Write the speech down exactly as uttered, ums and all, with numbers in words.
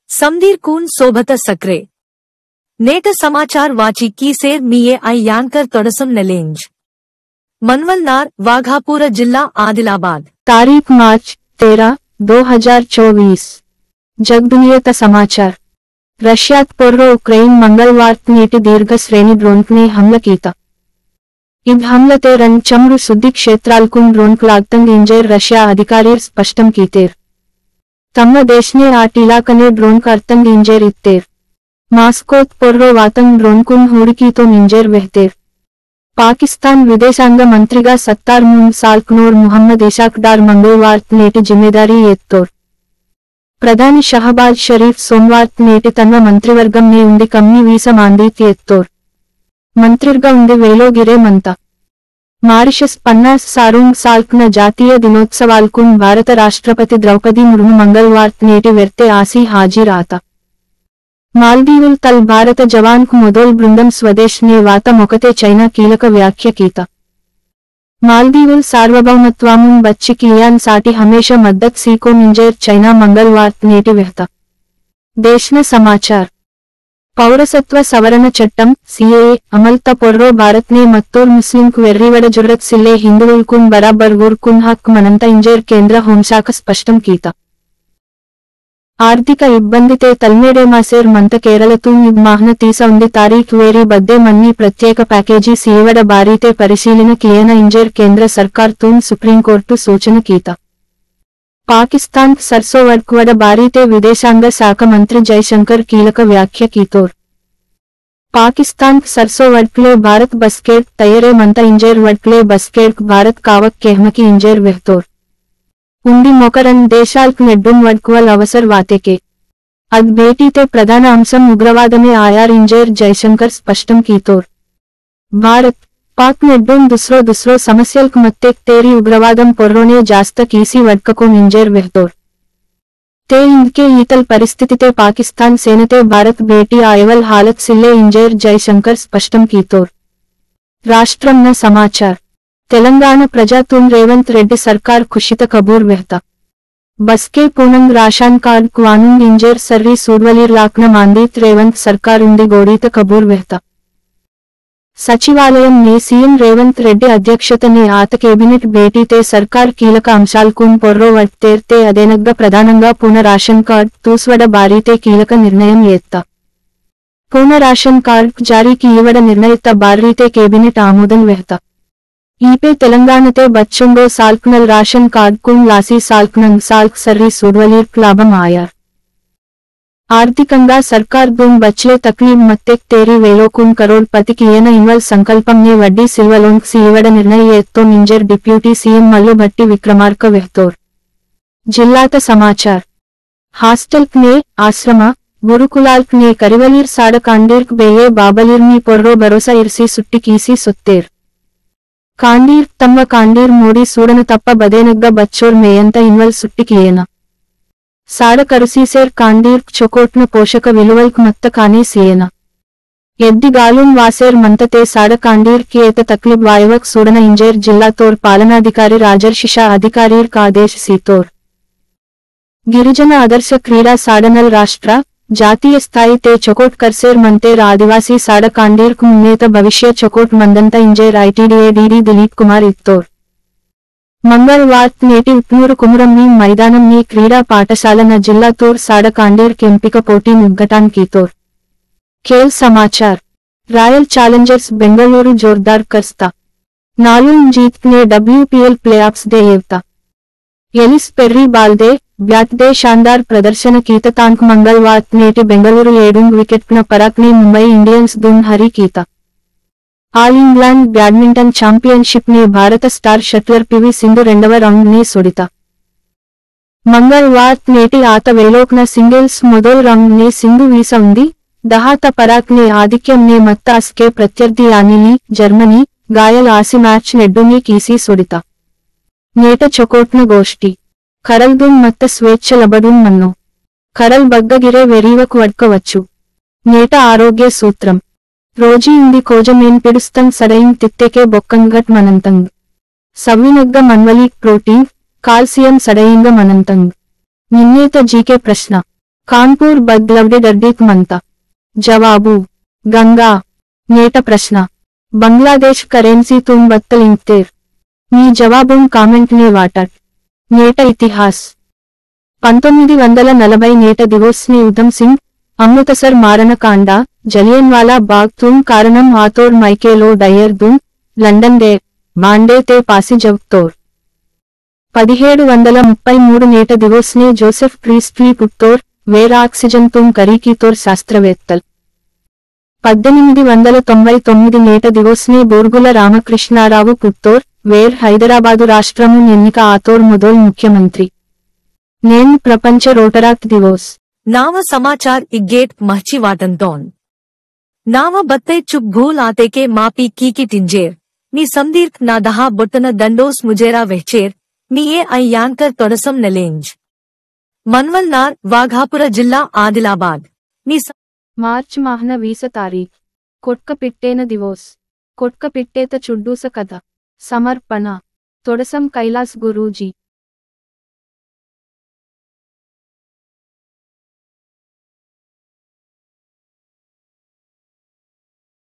समदीर कून सोभत सक्रे। नेट समाचार वाची कीसेर मीये आई यांकर तोडसम नलेंज। मनवल नार वाघापुर जिल्ला आदिलाबाद। तारीख मार्च तेरह, दो हजार चौबीस। जगदुनियत समाचार। रशियात पोर्रो उक्रेन मंगलवार्त नेटी दीर्घ श्रेणी ड्रोनकने हमला कीता। इद हमला ते रंड चमरु शुद्धि क्षेत्रालकुन ड्रोनक लागतंग इंजेर रशिया अधिकारीर स्पष्टम कीतेर। तम्म देशने आट इलाकने ड्रोनक अर्थंग इंजेर इत्तेर। मास्कोत पोर्रो वातंग ड्रोनकुन हुड़कीतोम इंजेर वेहतेर। पाकिस्तान विदेशांग मंत्रीगा सत्तार मुंड साल्कनोर मुहम्मद इशाक डार मंगलवार्त नेटी जिम्मेदारी एत्तोर। प्रधानी शहबाज शरीफ सोमवार्त नेटी तन्व मंत्रिवर्गमने उंदी कम्मी वीस मांदीत एत्तोर। मंत्रिर्गा उंदी वेलो गिरे मंता। मारिशस पन्नास सारुंग साल्कन जातीय दिनोत्सवालकुन भारत राष्ट्रपति द्रौपदी मुर्मु मंगलवार्त नेटी वेर्ते आसी हाजिर आता। मालदीवुल तल भारत जवानक मोदोल बृंदम स्वदेशने वाता मोकते चैना कीलक व्याख्य कीता। मालदीवुल सार्वभौमत्वामुन बच्ची कियान साटी हमेशा मद्दत सीकोम इंजेर चैना मंगलवार्त नेटी वेहता। देशना समाचार। पौरसत्व सवरण चट्टम, सीएए, अमलता पोर्रो भारतने मत्तूर मुस्लिमक वेर्रीवड जुर्रत सिल्ले हिंदुवुलकुन बराबर वूरकुन हक मनंता इंजेर केंद्र होमशाख स्पष्टम कीता। आर्थिक इब्बंदिते तलमेडे मासेर मंत केरलतून इद माहन तीस उंदी तारीख वेरी बद्दे मन्नी प्रत्येक पैकेजी सीवड बारीते परिशीलन कियन इंजेर केंद्र सरकारतून सुप्रीम कोर्टु सूचन कीता। पाकिस्तान सरसो वडकवड बारीते विदेशांग शाख मंत्री जयशंकर कीलक व्याख्य कीतोर। पाकिस्तान सरसो वडकले भारत बस्केट तैयरे मंता इंजेर वडकले बस्केट भारत कावक केहमकी इंजेर वेहतोर। उंदी मोकरन देशाल्क नेड्डुम वडकवल अवसर वातेके। अद भेटीते प्रधान अंशम उग्रवादमे आयार इंजेर जयशंकर स्पष्टम कीतोर। भारत, पाक नेड्डुम दुसरो दुसरो समस्यल्क मत्तेक तेरी उग्रवादम पोर्रोने जास्त कीसी वडककोम इंजेर वेहतोर। ते इंदके ईतल परिस्थितिते पाकिस्तान सेनते भारत भेटी आयवल हालत सिल्ले इंजेर जयशंकर स्पष्टम कीतोर। राष्ट्रम न समाचार। तेलंगाना प्रजातून रेवंत रेड्डी सरकार खुशित कबूर वेहता। बस्के पूनंग राशन कार्ड क्वानुंग इंजेर सर्री सूडवलीर लाकन मांदीत रेवंत सरकार उंदी गोडीत कबूर वेहता। सचिवालयमने सीएम रेवंत रेड्डी अध्यक्षतने आत कैबिनेट भेटीते सरकार कीलक अंशालकुन पोर्रो वट्टेर्ते अदेनग्ग प्रधानंगा पून राशन कार्ड तूस्वड बारीते कीलक निर्णयम येत्ता। पून राशन कार्ड जारी कीवड निर्णयत्त बारीते कैबिनेट आमोदन वेहता। ईपे तेलंगाणते बच्चोंडो साल्कनल राशन कार्डकुन लासी साल्कनंग साल्क सर्री सूडवलीर्क लाभम आयार। आर्थिकंगा सरकार दुन बच्चले तकलीफ मत्तेक तेरी वेलोकुन करोड़पति कियन इनवल संकल्पमने वड्डी सिल्वलोंक सीवड निर्णय येत्तो इंजेर डिप्यूटी सीएम मल्लु भट्टी विक्रमार्क वेहतोर। जिल्लात समाचार। हास्टल्कने, आश्रम, गुरुकुलाल्कने करिवलीर साड कांडीर्क बेये बाबलीर मी पोर्रो भरोसा इरसी सुट्टी कीसी सुत्तेर। कांडीर्क तम्म कांडीर मोडी सूडन तप्प बदेनग्ग बच्चोर मेयंत इनवल सुट्टी कियेना। साड करुसीसेर कांडीर्क चोकोटन पोषक विलुवल्क मत्त कानी सियेना। एद्दी गालून वासेर मंतते साड कांडीर्क एत तकलीफ वायवक सूडन इंजेर जिल्ला तोर पालनाधिकारी राजर्षिषा अधिकारीर्क आदेश सीतोर। गिरिजन आदर्श क्रीडा साडनल राष्ट्र, जातीय स्थायी ते चोकोट करसेर मंतेर आदिवासी साड कांडीर्क मुन्नेत भविष्य चोकोट मंदंत इंजेर आईटीडीए डीडी दिलीप कुमार इत्तोर। मंगलवार नेटी उट्नूर कुमरम्मी मैदानम्मी क्रीडा पाठशालन जिल्ला तोर साड कांडीर्क एंपिक पोटी निग्गटान कीतोर। खेल समाचार। रॉयल चैलेंजर्स बेंगलुरु जोरदार करस्ता। नालुंग जीतने डब्ल्यूपीएल प्लेऑफ्स दे येवता। एलिस पेर्री बाल दे, ब्याट दे शानदार प्रदर्शन कीता तांक मंगलवार नेटी बेंगलुरु एडुंग विकेट न पराकने मुंबई इंडियंस दुन हरी कीता। ऑल इंग्लैंड बैडमिंटन चैंपियनशिप ने Bharat star shuttler PV Sindhu रेंडव राउंड ने सोडिता। मंगलवार नेटी आत वेलोकन सिंगल्स मोदोल राउंड ने सिंधु वीसा उंदी, दहात पराक ने आधिक्यम ने मत्त अस्के प्रत्यर्थी यानी ली, जर्मनी, गायल आसी मैच नेड्डू ने कीसी सोडिता। नेट चोकोटन गोष्ठी। करल दुन मत्त स्वेच्छ लबडुन मन्नो। करल बग्गगिरे वेरीवक वड्कवच्चु। नेट आरोग्य सूत्रम। रोजी उंदी कोजमेन पिडुस्तंग सडइंग तित्तेके बोक्कंग घट मनंतंग। सव्विनग्ग मनवली प्रोटीन, काल्सियम सडइंग मनंतंग। निन्नेत जीके प्रश्न। कानपुर बदलवडे डर्डीक मंता। जवाबु, गंगा। नेट प्रश्न, बांग्लादेश करेंसी तुम बत्तल इंतेर। मी जवाबुन comment ने वाटट। नेट इतिहास। पंतोम्मिदि वंदल नलबई नेट दिवोस ने उधम सिंह, अमृतसर मारण कांडा, जलियनवाला बाग तुम कारणम आतोर माइकेलो डायर दुन, लंडन डे, बांडे ते पासी जवतोर। पदिहेडु वंदल मुप्पई मूडु नेट दिवोस ने जोसेफ प्रीस्टली पुट्टोर, वेर oxygen तुम करीकीतोर शास्त्रवेत्तल। पद्देनिमिदि वंदल तोंबई तोम्मिदि नेट दिवोस ने बोर्गुल रामकृष्णारावु पुट्टोर, वेर हैदराबादु राष्ट्रमु एन्निक आतोर मुदोल मुख्यमंत्री। नेंड प्रपंच रोटराक्ट दिवोस। नाव समाचार इग्गेट महची वाटंतोन। नाव बत्ते चुक भूल आते के मापी की की टिंजेर। मी समदीर्क ना दहा बोटन दंडोस मुजेरा वहचेर। मी ए आई यांकर तोड़सम नलेंज। मनवल नार वाघापुर जिल्ला आदिलाबाद। मी स- मार्च माहन वीस तारीख। कोटक पिट्टेन दिवोस। कोटक पिट्टेत चुड्डूस कथा। समर्पण। तोड़सम कैलास गुरूजी।